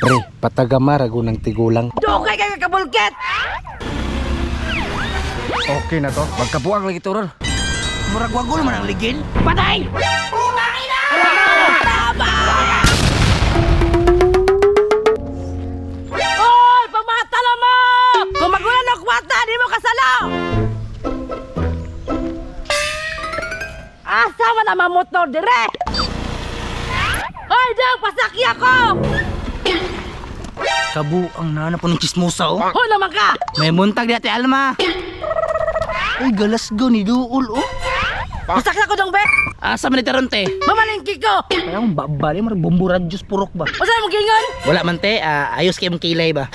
Pre, patagama ra ng tigulang. Dugay kay kabulkit! Okay na to. Magkabuang lagi to ron. Murag wagol man ang ligin. Patay! Tama! Oy, pamata na mo! Kung magulan ang kwarta, di mo kasalo! Asa man ang mamotor dire? Oy, daw, pasaki ako! Kabu ang nana po ng chismosa oh. Hoy naman ka! May muntag di Ate Alma. Uy, galas go ni Duol oh. Pasaki ako dong, be! Asa man itaron te? Mamalingki ko! Kaya akong babali, murag bombo radyos purok ba? Unsa mo gingon? Wala man te, ayos kay mong kilay ba?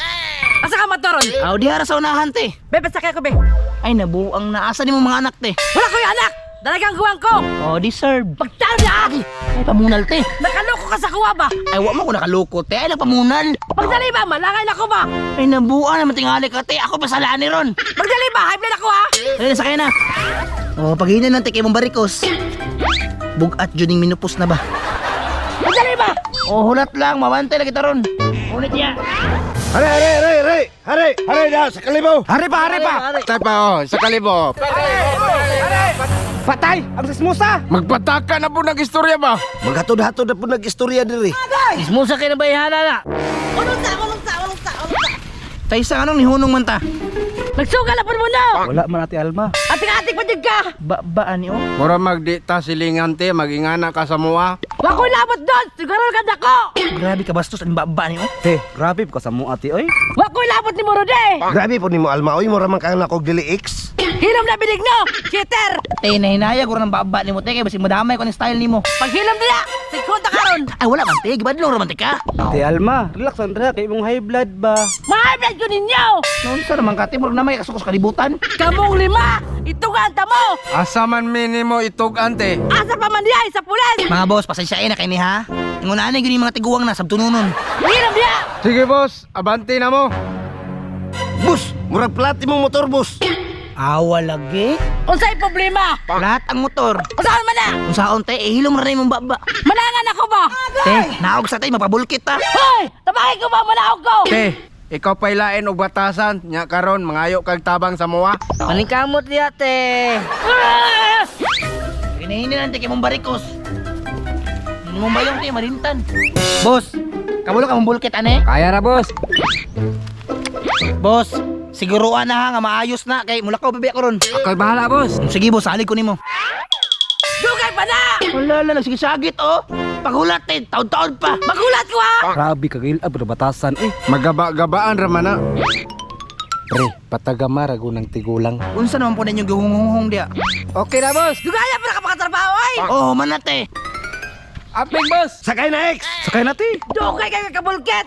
Asa ka matoron? Aw, di hara sa unahan te. Be, pasaki ako, be! Ay, nabuang naasa ni mo mga anak te. Wala ko yung anak! Dalagang guwang ko! Oh, deserve. Pagtalo na! Ay, pamunal te. Nakaloko ka sa kuwa ba? Ay, wa mo ko nakaloko te. Ay, nagpamunal. Pagdali ba? Malangay na ko ba? Ay, nabuang naman tingali ka te. Ako pasalani ron. Pagdali ba? High blood ako ha? Dali na, sakay na. Oh, paghinan lang te kay mong barikos. Bugat jud ning minupos na ba? Pagdali ba? Oh, hulat lang, mawantay lagi taron. Ulit ya. Hare, hare, hare, hare, hare, hare na, sa kalibo. Hari pa, hari pa! Tay pa oh, sa kalibo. Patay! Ang sismusa! Magpataka na po ng istorya ba? Maghatod-hatod na po nag-istorya diri. Sismusa kay na ba ihana na? Ulong sa, ulong sa, ulong sa, ulong sa. Taysa anong nihunong man ta? Nagsugal na po mo no! Wala man Ate Alma. Atik-atik pa dyan ka! Ba ba ani oh? Mura magdi ta silingan te, magingana ka sa mua. Wa ko'y labot doon! Siguro ka dako! Grabe ka bastos ang ba ni oh. Te, grabe po ka sa mo ate oy. Wa ko'y labot ni Morode! Grabe po nimo Alma oy, mura man kang nakog dili ex. Hilom na binig no! Cheater! Te nahinaya ko ng ba nimo te kay basig madamay ko ni style nimo. Paghilom nila! Sigkunta karon! Ay wala man te, gibadlong ra man te ka. Ate Alma, relax ang ra kay imong high blood ba? Ma-high blood ko ninyo! Noon sa naman ka te, murag na may kasukos kalibutan. Kamong lima! Itugan ta mo! Asa man minimo itog ante. Asa pa man diya sa pulis! Mga boss, pasensyain na kay ni ha. Ingon ani gyud yung mga tiguang na sabtununon. Hilom niya! Sige boss, abante na mo. Bus, murag plat imong motor bus. Awa lagi. Unsay problema? Lahat ang motor. Unsaon man na? Kung saon te, eh, hilom ra na imong baba. Manangan ako ba? Te, naog sa te, mapabulkit ta. Hoy! Tabangin ko ba? Manaog ko! Te, ikaw pailain og batasan, nya karon mangayo kag tabang sa mua. Paningkamot niya, te! Ah! Hinahinin lang te kay mong barikos. Mong bayong te, marintan. Boss, kabulo ka mong bulkit ane? Kaya ra boss. Boss, siguruan na ha nga maayos na kay mula ko babi ako ron. Ako'y bahala boss. Sige boss, salig ko nimo. Dugay pa na! Wala lang, nagsigisagit oh. Paghulat eh, taon-taon pa. Magulat ko ha! Grabe ka gilab ra batasan eh. Magaba-gabaan ra man na. Pre, patagama ra ng tigulang. Unsa naman po ninyong gihunghunghong diya? Okay na boss. Dugaya pa na ka makatrabaho ay! Oh, man na te. Aping boss. Sakay na ex. Sakay na te. Dugay kayo kabulkit!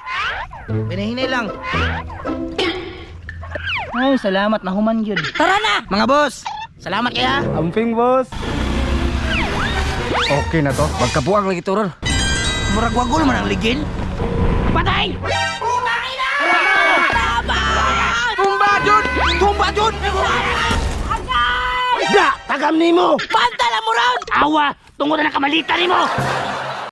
Pinahinay lang. Ay, salamat na human yun. Tara na! Mga boss, salamat kaya. Amping boss. Okay na to. Magkabuang lagi to ron. Murag wagol man ang ligin. Patay! Tama! Tumba jud! Tumba jud! Agay! Da, tagam nimo. Banta na mo ron! Awa, tungod na kamalita nimo.